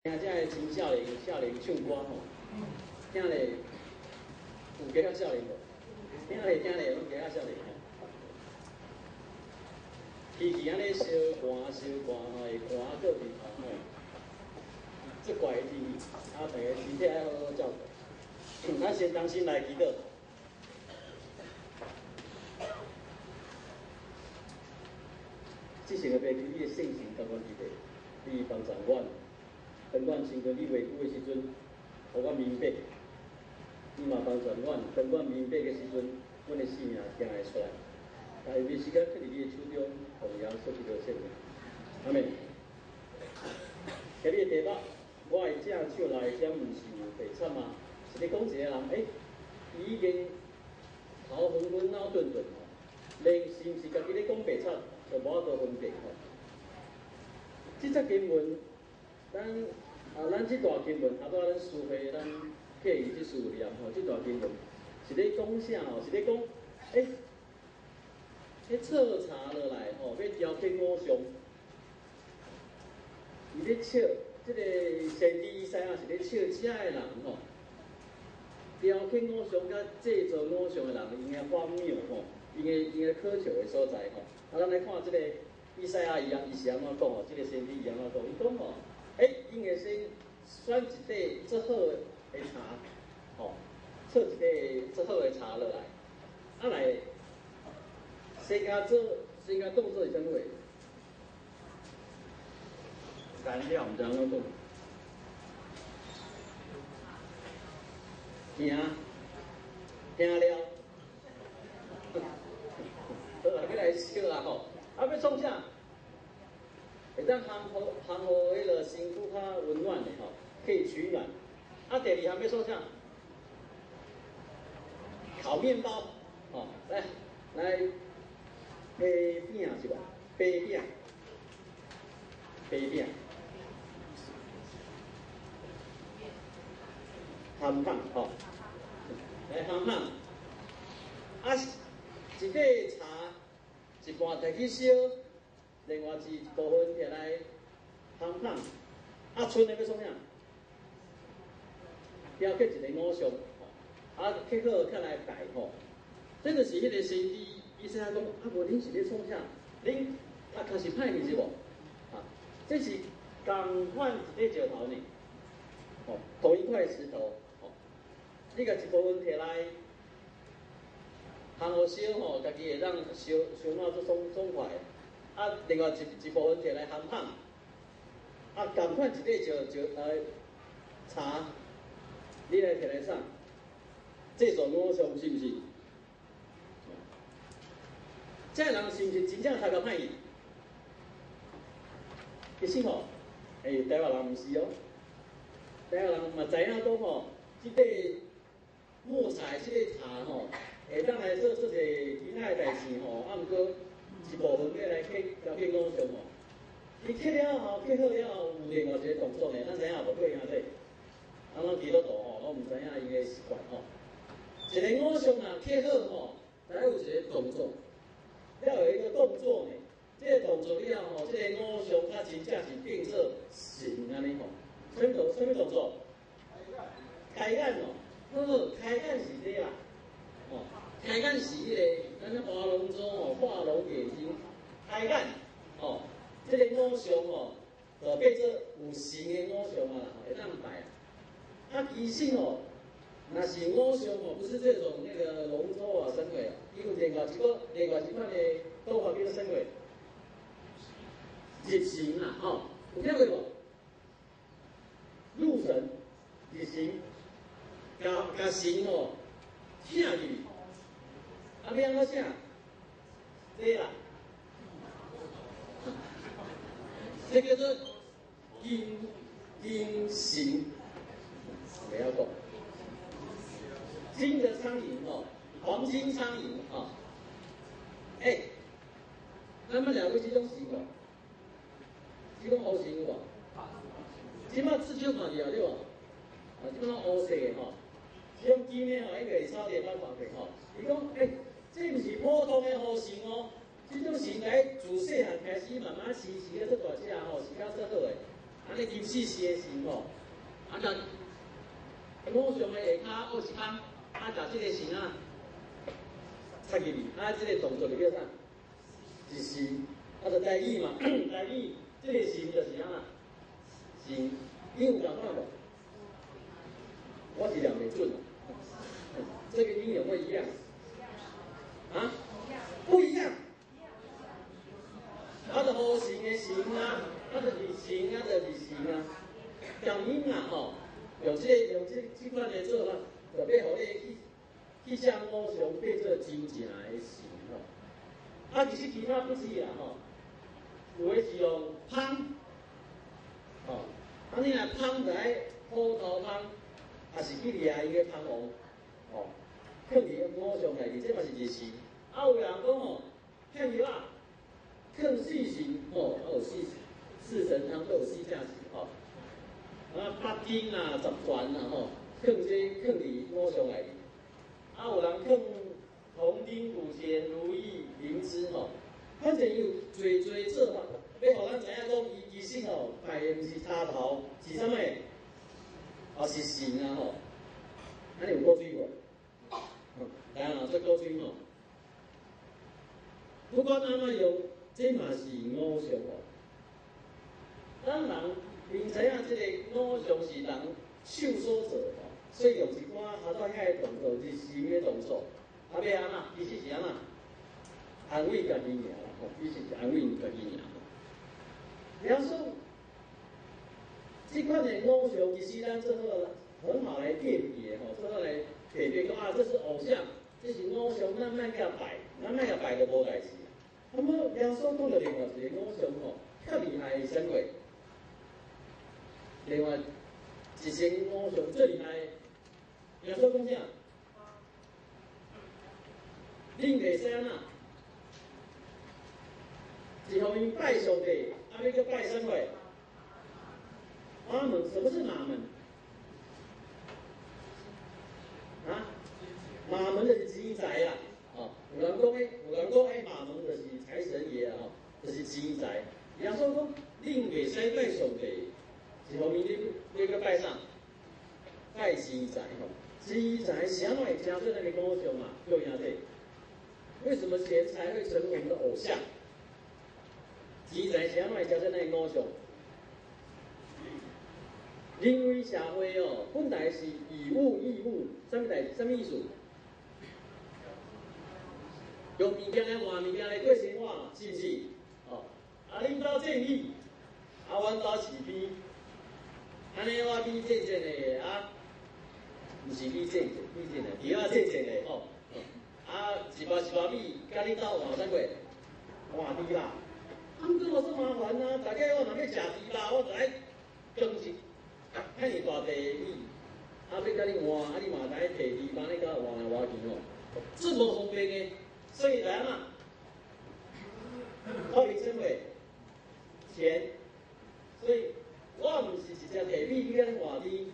聽這个青少年少年唱歌吼，聽咧有加較少年無？聽咧聽咧攏加較少年吼。天氣按呢燒寒燒寒吼，會寒過日頭吼，這怪的天氣，啊，大家身體愛好好照顧。咱先同心來祈禱。至聖的父，求你的聖神同阮佇咧，你幫助阮。當阮親像你話語的時陣，予阮明白；你嘛幫助阮，當阮明白的時陣，阮的性命行會出來。但有時間囥佇你的手中，奉耶穌基督聖名，阿們。今日的題目，我的正手內這毋是有白賊嗎？是咧講一個人，欸，伊已經頭昏昏腦鈍鈍吼，連是毋是家己咧講白賊，都無法度分辨吼。這節經文。咱啊，咱這段經文，啊，拄仔咱書會，咱刻意去思念吼，這段經文是咧講啥吼？是咧講，欸，彼錯柴落來吼，欲雕刻偶像，伊咧笑，這個先知以賽亞是咧笑這个人吼，雕刻偶像佮製造偶像的人，𪜶的荒謬吼，𪜶的可笑的所在吼。啊，咱來看這個以賽亞伊啊，伊是按怎講吼？這個先知伊按怎講？伊講吼。欸，𪜶會先選一塊最好的柴，吼，取一塊最好的柴落來，啊來，先共做，先共當做是啥物貨？燃料，毋知按怎講。聽，聽了，好啦，欲來燒啊吼，啊欲創啥？會當烘予烘予彼个身軀較溫暖的吼，可以取暖。啊，第二項欲創啥？烤麵包，吼，來來，批餅是吧？批餅，批餅，烘烘吼，來烘烘。啊，一塊柴，一半提去燒。另外一部分摕來烘烘，啊，賰的欲創啥？雕刻一個偶像，啊，刻好較來拜吼。這就是彼個先知以賽亞講，啊，無恁是咧創啥？恁啊，確實歹去是無？啊，這是仝款一塊石頭呢，吼，同一塊石頭，吼，你共一部分摕來烘予燒吼，家己會當燒燒哪做爽爽快。啊，另外一部分摕來烘烘，啊，仝款一塊石石柴，你來摕來啥？製造偶像是毋是？這个人是毋是真正頭殼歹去？其實吼，欸，台灣人毋是哦，台灣人嘛知影講吼，這塊木材、這個柴吼，會當來做做者其他的代誌吼，啊，毋過。一部分欲來刻雕刻偶像吼，伊刻了後，刻好了後，有另外一個動作呢，咱知影無？各位兄弟，咱攏基督徒吼，攏毋知影伊的習慣吼。一個偶像若刻好吼，還有一個動作，要有一個動作呢。這個動作了後，這個偶像才真正是變做神按呢吼。啥物動？啥物動作？開眼哦，好好，開眼是這啦，吼。開眼是彼個，咱咧划龍舟吼，畫龍點睛，開眼吼，這個偶像吼，就變做有神的偶像啊，會當拜啊。啊，其實吼，若是偶像吼，不是這種那個龍舟啊，啥物，伊有另外一個另外一款的講法叫做啥物？入神啊，吼，有聽過無？入神，入神，共共神吼，請入去。啊，欲按怎請？這啦，這叫做金金神，袂曉講。金的蒼蠅吼，黃金蒼蠅吼。欸，咱捌掠過這種神無？這種烏神有無？這擺至少看著對無？啊，這種烏色的吼。這種金的吼，應該會草地捌看過吼。伊講，欸，這毋是普通的雨神哦，這種神來自細漢開始慢慢飼飼啊，做大隻吼，飼到做好的。啊，按呢金四时的时吼，啊，共偶像的下跤挖一空，啊，共這个神啊插入去，啊，這個動作就叫啥？一時，啊，就台語嘛，台語這個神就是按怎？神，音有仝款無？我是念袂準啊。這個音有沒有一樣？啊？不一樣。啊，就無神的神啊，啊，就是神啊，就是神啊。共音啊，吼，用這個用這這款的做法，就欲予你去去將偶像變做真正的神吼。啊，其實其他不止啊，吼，有的是用香，吼，啊，你若香就愛虎頭香，抑是去掠伊个蜂王，吼，囥佇偶像內面，這嘛是日時。啊，有人講吼，騙藥啊，囥四神，吼，啊有四四神湯都有四正神，吼。啊，八經啊，十傳啊，吼，囥這囥佇偶像內面。啊，有人囥銅釘、古錢、如意、靈芝，吼，反正有濟濟做法，欲予咱知影講，伊其實吼拜的毋是插頭，是啥物？啊，是神啊，吼。按呢有古錐無？來啊，這古錐吼。不管按怎用，這嘛是偶像哦。咱人明知影這个偶像是人手所做吼，所以用一寡下到遐个動作，日常的動作，啊，欲按怎？其實是按怎？安慰家己爾啦，吼，其實是安慰家己爾。耶穌這款的偶像，其實咱做好很好來辨別吼，做好來辨別講啊，這是偶像，這是偶像，咱莫共拜，咱莫共拜就無代誌。那麼耶穌講著另外一個偶像吼，較厲害的是啥物？另外一尊偶像最厲害，耶穌講啥？恁袂使按怎？一方面拜上帝，啊，欲閣拜啥物？瑪門，什麼是瑪門？啊？瑪門就是錢財啦，哦，有人講彼，有人講彼瑪門就是財神爺啊，吼，就是錢財。耶穌講，恁袂使拜上帝，一方面你閣拜啥？拜錢財吼，錢財是按怎會成做咱的偶像啊？各位兄弟，為什麼錢財會成為我們的偶像？錢財是按怎會成做咱的偶像？人類社會哦，本來是以物易物，啥物代？啥物意思？用物件來換物件來過生活嘛，是毋是？哦，啊，恁兜種米，啊，阮兜飼豬，按呢我米種種的啊，毋是米種種，米種的，豬仔種種的吼。啊，一包一包米，佮恁兜換啥貨？換豬肉。啊，毋過無算麻煩啊，大家我若欲食豬肉，我就愛扛一遐爾大袋米，啊，欲佮你換，啊，你嘛愛提豬肉，你佮我換來換去吼，這無方便的，所以來嘛，發明啥物？錢，所以我毋是直接提米去共你換豬，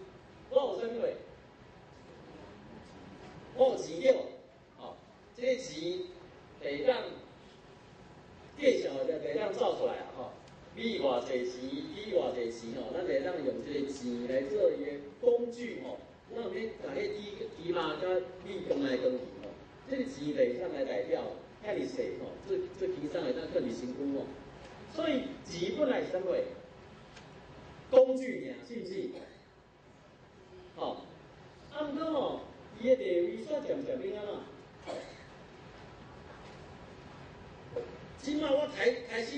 我有啥物？我有錢對無？哦，這個錢會當計數就會當造出來啊！吼，米偌濟錢，豬偌濟錢吼，咱會當用這個錢來做伊的工具吼，咱毋免共彼豬豬肉佮米扛來扛去吼，這個錢就會當來代表遐爾細吼，做做輕鬆會當囥佇身軀吼。所以錢本來是啥物？工具爾，是毋是？吼，啊，毋過吼，伊的地位煞漸漸變按怎？這馬我開開始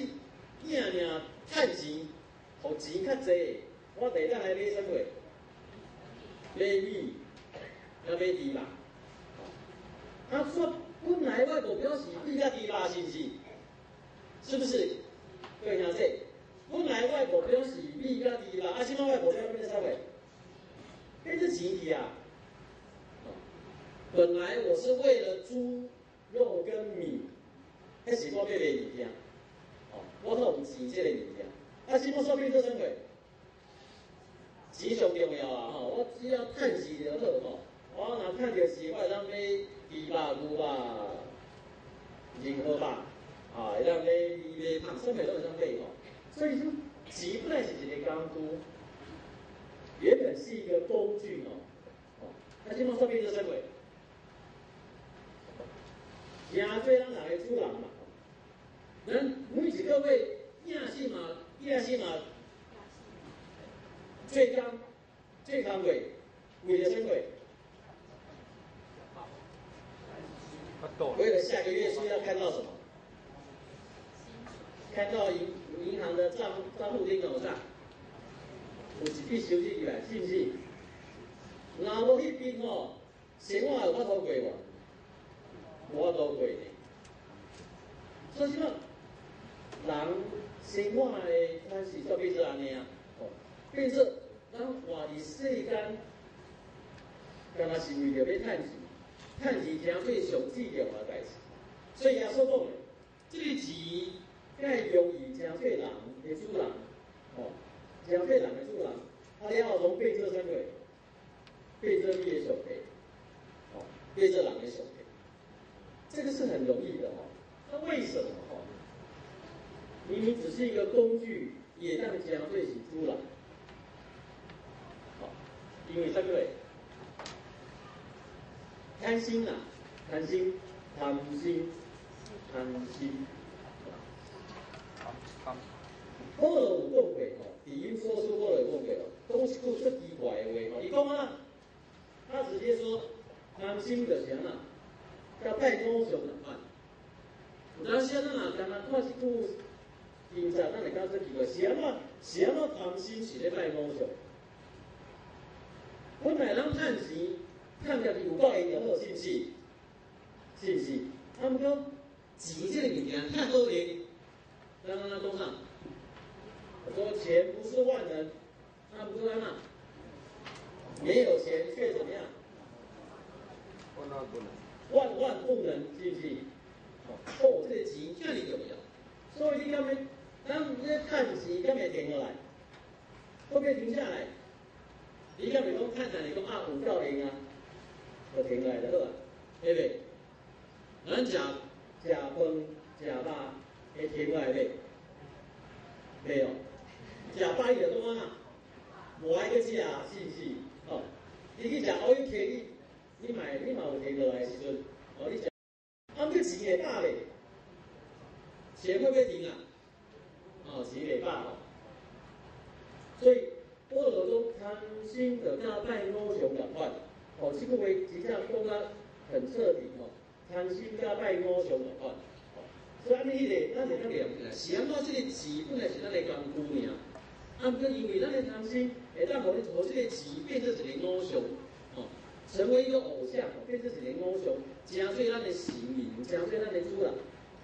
拼命趁錢，予錢較濟，我就會當來買啥物？買米，佮買豬肉。啊，說本來我目標是米佮豬肉，是毋是？是不是？各位兄弟，本來我目標是米佮豬肉，啊，這馬我目標變做啥物？變做錢去啊！本來我是為了豬肉跟米，彼是我欲賣物件，哦，我透有錢這個物件，啊，這馬煞變做啥物？錢上重要啊！吼，我只要趁錢就好吼。我若趁著錢，我會當買豬肉、牛肉、任何肉，啊，會當買米、買麭，啥物攏會當買吼。所以說，錢本來是一个工具，原本是一个工具哦，哦，啊，這馬煞變做啥物？成做咱人的主人嘛。咱每一个月寄死嘛，寄死嘛，做工做工課，為了啥物？為了下個月需要看到什麼？看到銀行的賬戶頂有啥？有一筆收入入來，是毋是？若無彼筆吼，生活有法度過無？無法度過呢。所以講，人生活的款式就變做按呢啊，吼，變做咱活佇世間，敢若是為著欲趁錢，趁錢成做上至重要的代誌。所以耶穌講的，這個錢蓋容易成做人的主人，吼，成做人的主人，啊了後攏變做啥物？變做你的上帝，吼，變做人的上帝，這個是很容易的吼。那為什麼吼？明明只是一個工具，也當成做是主人？好，因為啥物？貪心啊，貪心，貪心，貪心。保羅有講過吼，佇以弗所書保羅有講過哦，講一句足奇怪的話吼，伊講啊，他直接說貪心就是按怎，佮拜偶像仝款。有當時啊，咱若干焦看這句經節，咱會感覺奇怪，是按怎？是按怎貪心是咧拜偶像？本來咱趁錢，趁家己有夠用就好，是毋是？是毋是？啊，毋過錢這個物件較好用，咱按怎講啥？我說錢不是萬能，那不是按怎？沒有錢卻怎麼樣？萬萬不能。萬萬不能，是毋是？哦，這個錢遮爾重要，所以你敢欲，咱咧趁錢敢會停落來？會不會停下來？你敢會講趁趁，你講啊有夠用啊，就停落來就好啊，對不對？咱食食飯食飽會停落來袂？袂哦，食飽伊就講啊，無愛閣食，是毋是？哦，你去食all you can eat，你嘛有停落來的時陣，哦，你食，啊，毋過錢會飽袂？錢會不會停啊？哦，錢袂飽吼。所以保羅講貪心就佮拜偶像仝款，哦，這句話真正講得很徹底吼。貪心佮拜偶像仝款，哦，所以按呢彼个，咱會當連起來，是按怎這個錢本來是咱的工具爾，啊，毋過因為咱的貪心，會當予你予這個錢變做一個偶像，哦，成為一個偶像，變做一個偶像，成做咱的神明，成做咱的主人，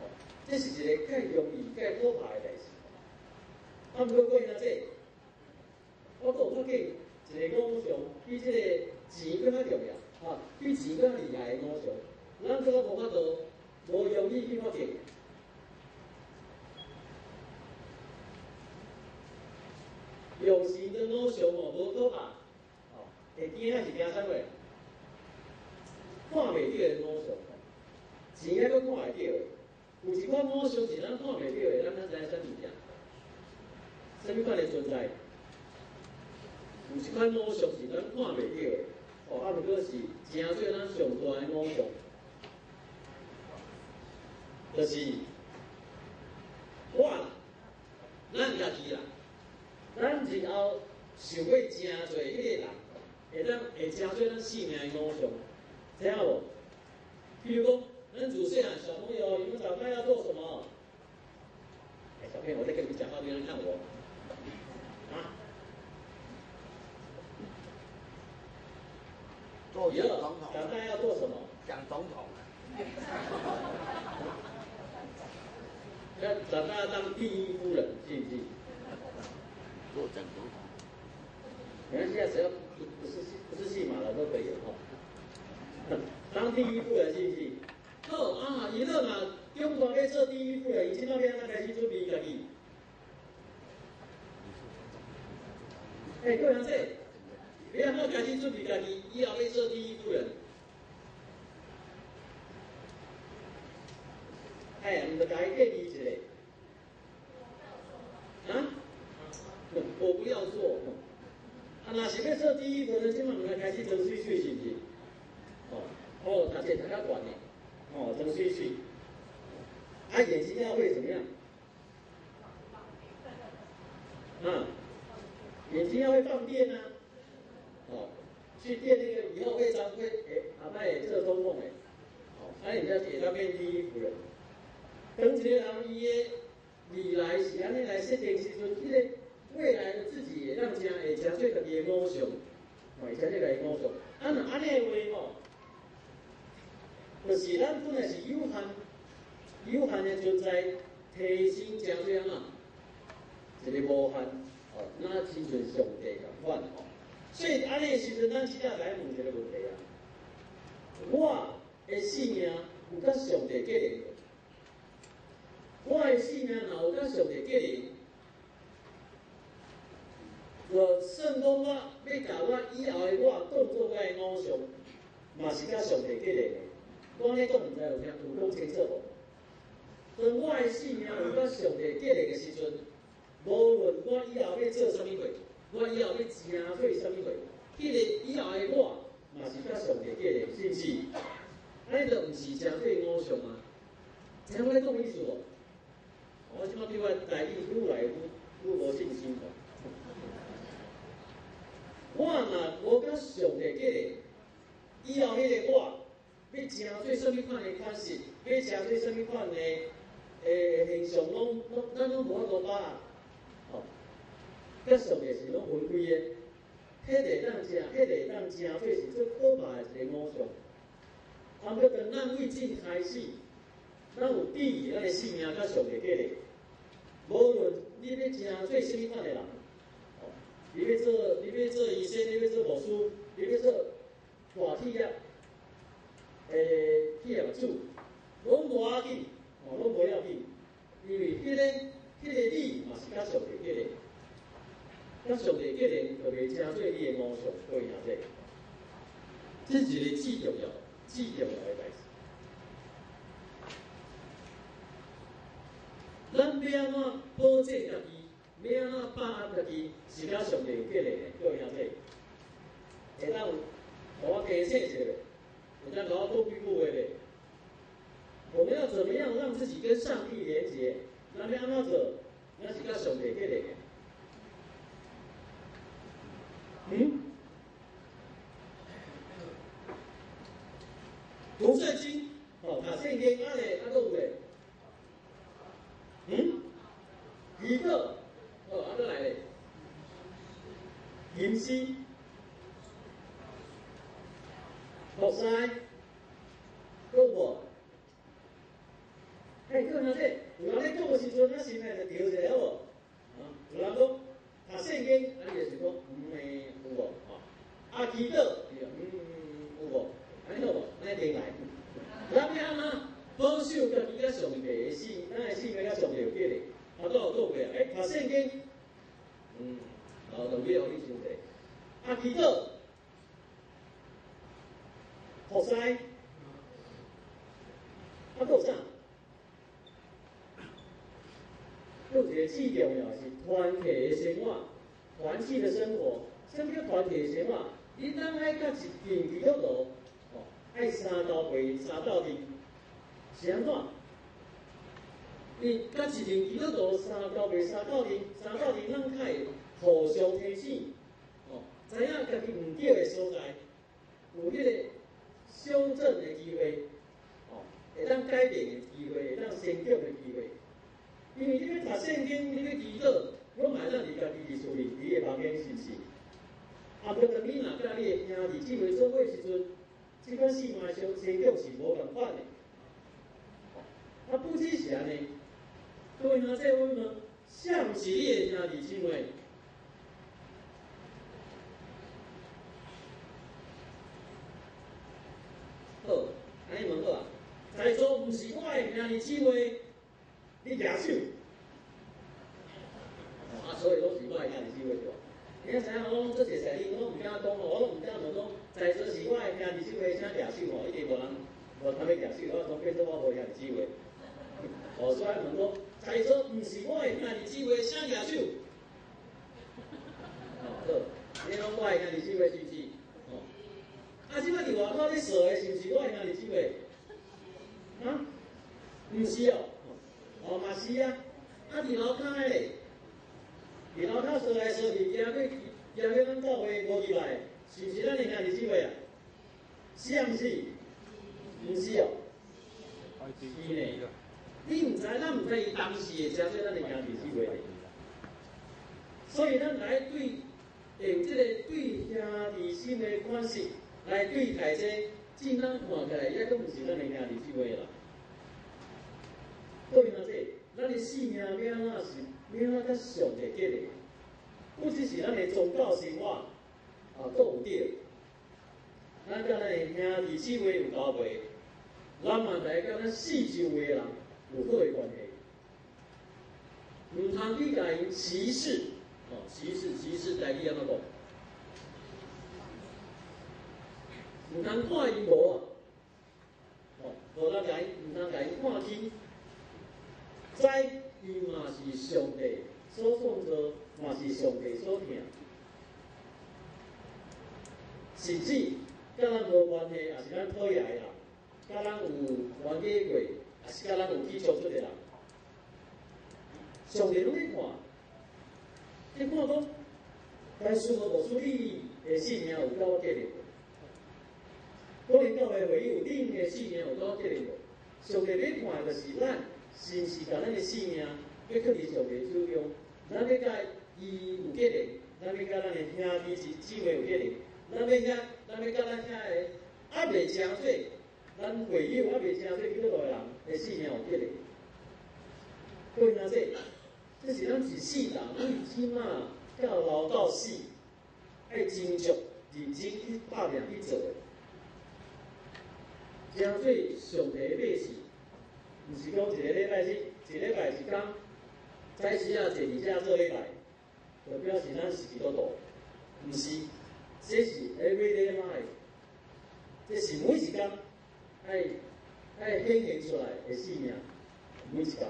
哦，這是一個較容易、較可怕的代誌。啊，毋過各位兄弟，我閣有發現一個偶像比這個錢閣較重要，啊，比錢閣較厲害的偶像，咱閣較無法度，無容易去發現。有形的偶像哦，無可怕，哦，會驚還是驚啥物？看袂著的偶像，錢還閣看會著的，有一款偶像是咱看袂著的，咱較知影啥物件？啥物款的存在？有一款偶像是咱看袂著的，哦，啊，毋過是成做咱上大的偶像，就是我啦，咱家己啦，咱日後想欲成做彼個人，會當會成做咱性命的偶像，知影無？比如講，咱自細漢小朋友，你們長大要做什麼？欸，小朋友，我在跟你們講話，別人看我。啊？做總統。長大要做什麼？講總統。要長大要當第一夫人，是不是？做總統。你看現在只要不是戲碼了都可以了哈。當第一夫人是不是？好啊，伊樂嘛，長大欲做第一夫人，伊這馬欲按怎開始準備家己？欸，各位同學，欲按怎開始準備家己？以後欲做第一夫人？哎，毋著共伊隔離一下。啊？我不要做。啊，若是欲做第一个呢，這馬毋該開始裝媠媠，是毋是？哦，哦，讀冊讀較懸的，哦，裝媠媠。啊，眼睛要會怎麼樣？啊，眼睛要會放電啊！哦，去電那個以後會長會，欸，後擺會做中夢的，哦，啊，人家會當變第一夫人。當一個人伊的未來是按呢來設定時陣，彼個未來的自己會當成會成做家己的偶像，哦，會成做家己的偶像。啊，若按呢的話吼，就是咱本來是有限、有限的存在，提升成做按怎？一個無限，哦，若親像上帝仝款吼。所以按呢的時陣，咱這才來問一個問題啊：我的性命有佮上帝結連無？我的性命若有佮上帝結連，我算講我欲共我以後的我當做我的偶像，嘛是佮上帝結連的。我按呢講，毋知有聽有講清楚無？當我的性命有佮上帝結連的時陣，無論我以後欲做啥物貨，我以後欲成做啥物貨，彼個以後的我嘛是佮上帝結連，是毋是？按呢就毋是成做偶像啊？知影我咧講意思無？我這擺對我台語愈來愈愈無信心。我若無佮上帝結連，以後彼個我欲成做啥物款的款式，欲成做啥物款的形象，攏攏咱攏無法度把握。哦，佮上帝是攏分開的，彼個當成，彼個當成做是最可怕的一個偶像。啊，毋過當咱為真開始，咱有注意咱的性命佮上帝結連，無論你欲成做啥物款的人，哦，你欲做醫生，你欲做牧師，你欲做大企業，企業主，攏無要緊，哦，攏無要緊，因為彼個你嘛是佮上帝結連，佮上帝結連，就袂成做你的偶像，各位兄弟，這是一個至重要、至重要的代誌。咱欲按怎保證家己，欲按怎把握家己，是佮上帝有結連的，各位兄弟，會當予我提醒一下，會當予我講幾句話袂？我們要怎麼樣讓自己跟上帝連結？咱欲按怎做？咱是佮上帝結連的。嗯？讀聖經，哦，讀聖經，啊咧，啊閣有咧？嗯？祈禱，哦，啊閣來咧？吟詩，服侍，閣有無？欸，各位兄弟，有人咧講的時陣，咱心內就著一下好無？啊，有人講讀聖經，啊，你就是講，欸，有無？吼，啊，祈禱，伊就有無？按呢好無？按呢停來。咱欲按怎保守家己佮上帝的性，咱的性命佮上帝有結連。啊，都有講過啊，欸，讀聖經，哦，就欲予你想者。啊，祈禱，服侍，啊，閣有啥？閣有一個至重要的是團體的生活，團契的生活。啥物叫團體的生活？你咱愛佮一群基督徒，哦，愛相交陪、相鬥陣，是按怎？你佮一群基督徒相交陪、相鬥陣、相鬥陣，咱較會互相提醒，哦，知影家己毋對的所在，有彼個修正的機會，哦，會當改變的機會，會當成長的機會。因為你欲讀聖經，你欲祈禱，攏嘛會當佇家己佇厝裡，佇你的房間，是毋是？啊，無當你若佮你的兄弟姊妹做伙時陣，這款性命的成長是無仝款的。啊，不只是按呢，各位兄弟，我問，啥毋是你的兄弟姊妹？好，按呢問好啊。在座毋是我的兄弟姊妹，你舉手。啊，所以攏是我的兄弟姊妹對無？你知影我攏做濟師弟，我攏毋敢講，我攏毋敢問講，在座是我的兄弟姊妹，請舉手吼，一定無人無通欲舉手，我講變做我無兄弟姊妹。哦，所以問講，在座毋是我的兄弟姊妹，請舉手。好，你講我的兄弟姊妹是毋是？哦，啊，這擺佇外口咧踅的，是毋是我的兄弟姊妹？啊？毋是哦，哦嘛是啊。啊，佇樓跤的咧，佇樓跤踅來踅去，行過咱教會無入來，是毋是咱的兄弟姊妹啊？是啊，毋是？毋是哦。是呢。你毋知，咱毋知伊當時會成做咱的兄弟姊妹咧。所以咱來對用這個對兄弟心的款式來對待這，這咱看起來抑閣毋是咱的兄弟姊妹啦。對啊，這咱的性命欲按怎是欲按怎佮上帝結連，不只是咱的宗教生活啊，閣有對。咱佮咱的兄弟姊妹有交陪，咱嘛來佮咱四周圍的人有好的關係，毋通去共𪜶歧視。哦，歧視歧視，台語按怎講？毋通看𪜶無啊！哦，無通共𪜶，毋通共𪜶看輕。知伊嘛是上帝所創造，嘛是上帝所疼。甚至佮咱無關係，也是咱討厭的人，佮咱有冤家過，也是佮咱有起衝突的人，上帝攏咧看。你看講，但是無牧師你的性命有佮我結連無？可能教會會友恁的性命有佮我結連無？上帝咧看的就是咱是毋是共咱的性命欲囥佇上帝手中？咱欲共伊有結連，咱欲佮咱的兄弟姊妹有結連，咱欲佮咱遐个猶未成做，咱會友猶未成做基督徒的人的性命有結連。各位兄弟，這是咱一世人對這馬到老到死，愛斟酌認真去拍拚去做的。成做上帝的百姓，毋是講一個禮拜日，一禮拜一工，早時仔坐佇遮做禮拜，就表示咱是基督徒。毋是，這是 everyday life，這是每一工愛愛顯現出來的生命，每一工。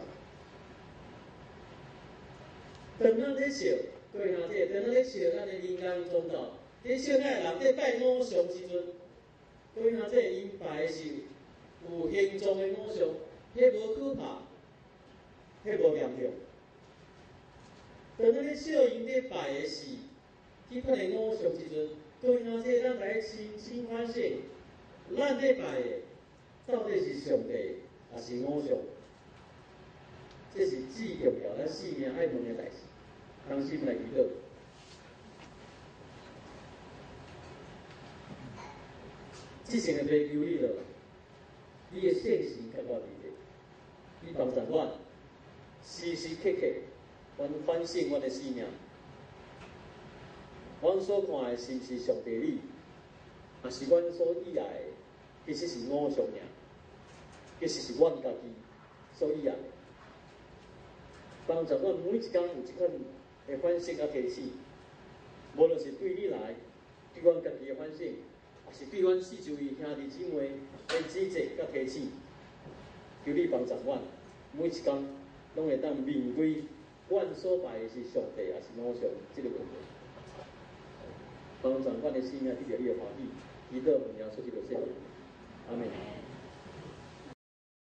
當咱咧笑，各位兄弟，當咱咧笑咱的人間宗教，咧笑咱的人咧拜偶像時陣，各位兄弟，𪜶拜的是有形狀的偶像，彼無可怕，彼無嚴重。當咱咧笑𪜶咧拜的是彼款的偶像時陣，各位兄弟，咱來深深反省，咱咧拜的到底是上帝，抑是偶像？這是至重要，咱生命愛問的代誌。同心來祈禱。至聖的父求你了，你的聖神較我佇咧，你幫助阮，時時刻刻，阮反省阮的生命，阮所看的是毋是上帝你，抑是阮所喜愛的，其實是偶像爾，其實是阮家己所喜愛的。幫助阮每一工有這款的反省佮提醒，無論是對你來，對阮家己的反省，抑是對阮四周圍兄弟姊妹的指責佮提醒，求你幫助阮，每一工攏會當面對阮所拜的是上帝，抑是偶像這個問題。幫助阮的生命得著你的歡喜，祈禱奉耶穌基督聖名，阿們。